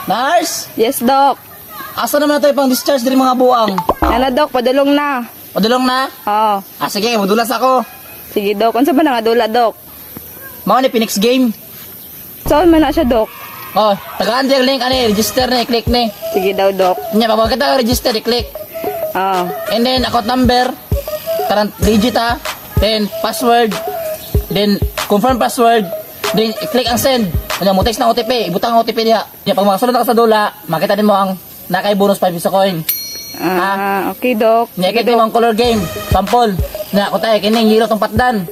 Nurse! Yes, Doc. Asa naman na tayo pang discharge diri mga buang? Nana, Doc, padulong na. Padulong na? Oo. Ah, sige, madulas ako. Sige, Doc. Unsa ba nga dula, Doc? Mao ni Phoenix Game. Saan man na siya, Doc? Oh, tagaan diri link ani, register na, i-click ni. Sige daw, Doc. Nya pag kita register, i-click. Oo. And then account number, current digit ha, then password, then confirm password, then i-click ang send. Ano mo text na OTP, ibutang ang OTP diha. Nya pag makasulod na ka sa dula, makita din mo ang nakay bonus 5 piso coin. Ah, okay, Doc. Nya Sige, i-click mo Doc. ang color game, sample. Nya ko tayo kining hero tong patdan.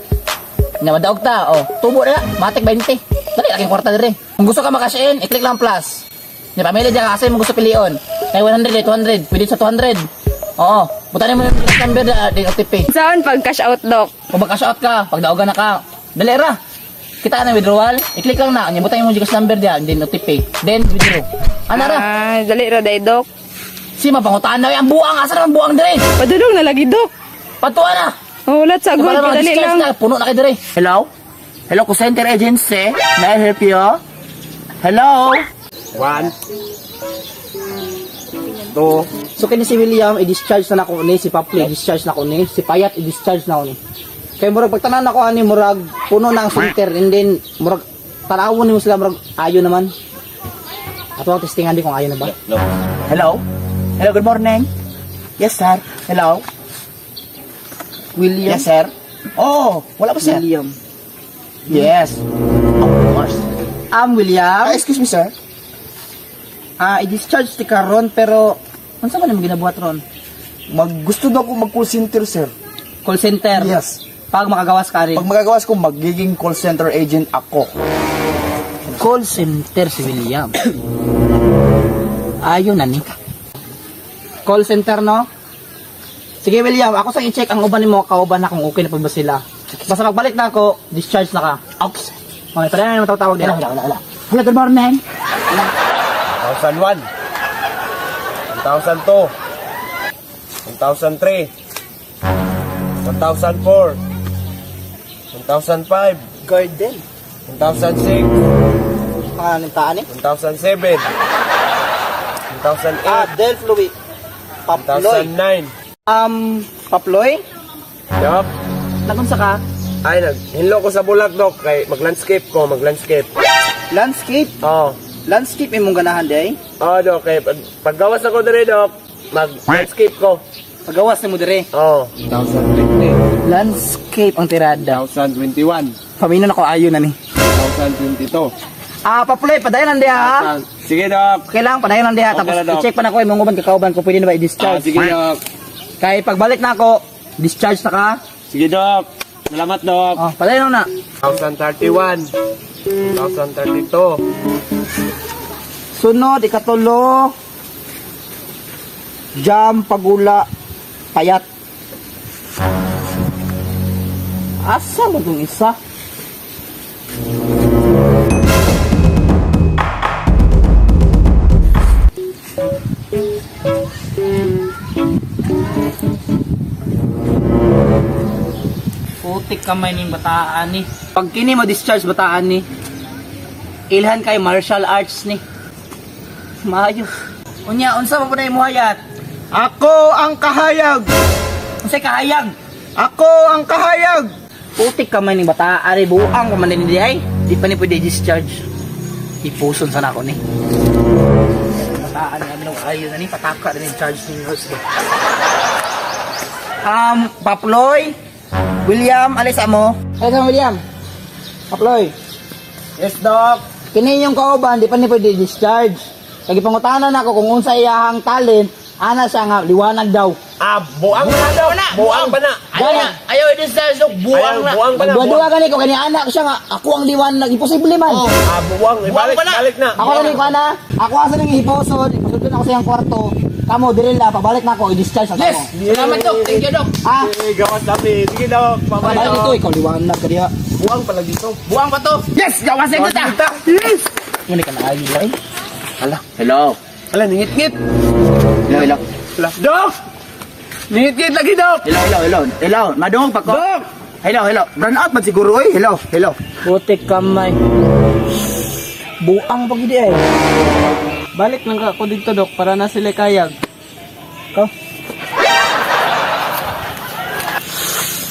Nya madaog ta, oh, tubo na, matik 20. Dali aking kwarta dire. Kung gusto ka makash in, i-click lang plus. Nya pamili diya ka kasi mo gusto pilion. Kay 100, eh, 200, pwede sa 200. Oo, butan mo yung number na din OTP. Saan pag cash out, Doc? Kung mag-cash out ka, pag daogan na ka, dali ra. Kita ka na withdrawal, i-click lang na, nya butan mo yung Gcash number diya, then OTP. Then withdraw. Ana ra? Ah, dali ra day, Doc. Si mapangutaan na ang buang, asa naman buang dire? Padulong na lagi, Doc. Patuan na. Oh, wala sa Para good. mga Dali discharge lang. na, puno na kayo dire. Hello? Hello, call center agency. May I help you? Hello? One. Two. So kini si William i-discharge na nako ni, si Papli i-discharge na ko ni, si Payat i-discharge na ko ni. Kay murag pagtanan nako ani murag puno na ang center and then murag tanawon nimo sila murag ayo naman. Ato ang testingan di kung ayo na ba. Hello? Hello, good morning. Yes, sir. Hello. William. Yes, sir. Oh, wala pa sir. William. Yes. Of course. William. Ah, excuse me, sir. Ah, i-discharge ti karon pero unsa man imong ginabuhat ron? Mag gusto daw ko mag call center, sir. Call center. Yes. Pag makagawas ka rin. Pag magagawas ko, magiging call center agent ako. Call center si William. Ayo na ni. Call center no? Sige William, ako sa i-check ang uban nimo kauban na kung okay na pa ba sila. Basta pagbalik na ako, discharge na ka. Okay, sir. Okay, pwede na naman tawag Wala, dito. wala, wala, wala. Hello, good morning. 1,001, 1,002, 1,003, 1,004, 1,005, Garden. 1,006, Pangalan ng taan eh. 1,007, 1,008, Ah, Del Fluid. Paploy. 1,009. Paploy? Yup. Nagunsa ka? Ay, naghinlo ko sa bulak, Dok. Kay mag-landscape ko, mag-landscape. Landscape. Oo. Landscape imong ganahan day. Oo, Dok. Kay paggawas ako dire, Dok, mag-landscape ko. Pagawas nimo dire. Oo. 1,020, Landscape ang tirada. 1,021, Pamina na ko ayo na ni. 1,022. Ah, Paploy, padayon lang diha ha. Sige, Dok. Okay lang, padayon lang diha. Okay Tapos na, Doc. i-check pa na ko imong uban kakauban kung pwede na ba Ah, i-discharge. sige, Dok. Kay pagbalik na ako, discharge na ka. Sige, Dok. Salamat, Dok. Oh, padayon lang na. 1,031, 1,032, Sunod, ikatulo. Jam, pagula, payat. Asa mo itong isa? Putik kamay ning bataan ni. Pag kini mo discharge bataan ni, ilhan kay martial arts ni. Maayo. Unya, unsa man po na imo hayat? Ako ang kahayag! Unsay kahayag? Ako ang kahayag! Putik kamay ning bataan ni buang pa man ni ay. Di pa ni pwede discharge. Ipuson sana ako ni. Bataan ni ano ayo na ni pataka din charge ni nurse ba. Paploy, William, alis amo. Ay, sa William. Paploy. Yes, Doc. Kini yung kauban, di pa ni pwede discharge. Kag ipangutanan ako kung unsa iyahang talent, ana siya nga liwanag daw. Ah, buang pa na, Dok. Buang pa na. Gana. Ayaw i-discharge, Dok. Buang Ayaw, na. buang pa na. Magduwa-duwa gani ko kani anak siya nga ako ang liwanag, imposible man. Oh, ah, buang. Ibalik, pa na. balik na. Ako lang ko ana, ako asa ning hiposon, ipasudlon ako sa iyang kwarto. Kamo diri la pabalik na ako i-discharge sa Yes! Salamat, Dok. Thank you, Dok. Ah, Eh, gawas kami. Sige, Dok. Bye-bye, pabalik Dok. dito ikaw liwanag ka diha. Buang pala dito. Buang pa to. Yes! Gawasin ko ta! Ngani ka na ayo lay. Hala, hello. Ala, ningit-ngit. Hello, hello. Ala, Dok! Ningit-ngit lagi, Dok! Hello, hello, hello. Hello, madungog pa ko. Dok! Hello, hello. Run out man siguro oy. Hello, hello. Putik kamay. Buang pag ay. Balik lang ka ako dito, Dok, para na sila kayag. Ko.